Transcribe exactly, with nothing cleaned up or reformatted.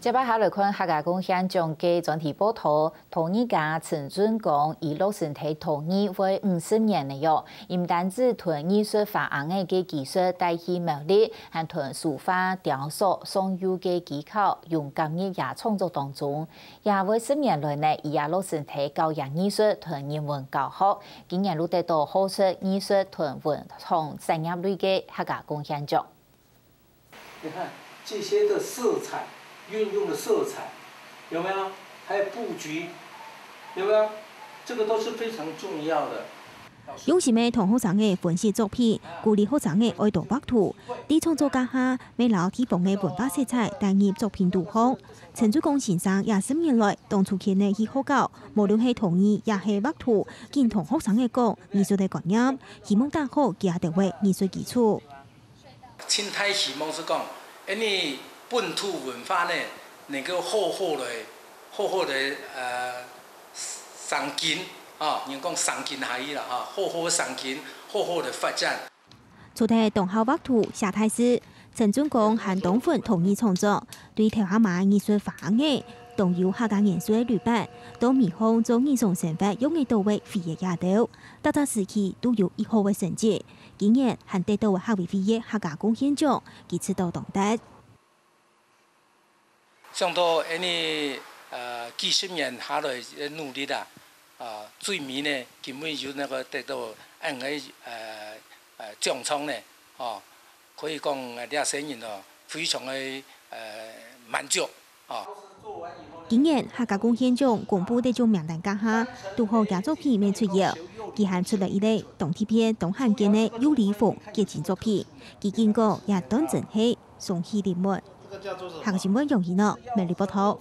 接下來看客家貢獻獎个專題報導。陶藝家陳俊光佢落成忒陶藝會五十年了喲，佢毋單止同藝術發揚个技術帶去苗栗，還同書畫、雕塑、上釉个技巧融合入佢創作當中。也會十年來呢，佢也落成忒教養藝術同人文教學，今年又得到好出藝術同文創產業類个客家貢獻獎。 你看這些的色彩，運用的色彩，有沒有？還有布局，有沒有？這個都是非常重要的。用心个同學生仔分析作品，鼓勵學生仔愛多畫圖。在創作該下，乜摎地方个文化色彩帶入作品肚項。陳俊光先生也十年來當出現个去學校，無論係陶藝也係畫圖，緊同學生仔講藝術个觀念，希望打好佢兜个藝術基礎。 盡大希望係講，恁呢本土文化呢，能夠好好來，好好來，呃，生根，啊，人講生根下去啦，哈，好好生根，好好來發展。除忒當好畫圖、寫大字，陳俊光還當分陶藝創作，對頭下買藝術畫仔，當有客家元素个旅伴，到米行做日常生活用得到个回憶也兜，逐隻時期都有一好个成績。 今年還得到客委會个客家貢獻獎，佢自到當得。想到恁呢，呃，幾十年下來个努力啊，啊，最尾呢，今晡有能夠得到恁个，呃，呃，獎狀呢，哦，可以講，呃，這細人哦，非常个，呃，滿足。 今年客家貢獻獎公布得獎名單該下，堵好厥作品乜出現，佢還出了一個當特別、當罕見个幼兒風結晶作品，佢經過也當真係雙喜臨門。客家新聞楊怡諾，苗栗報導。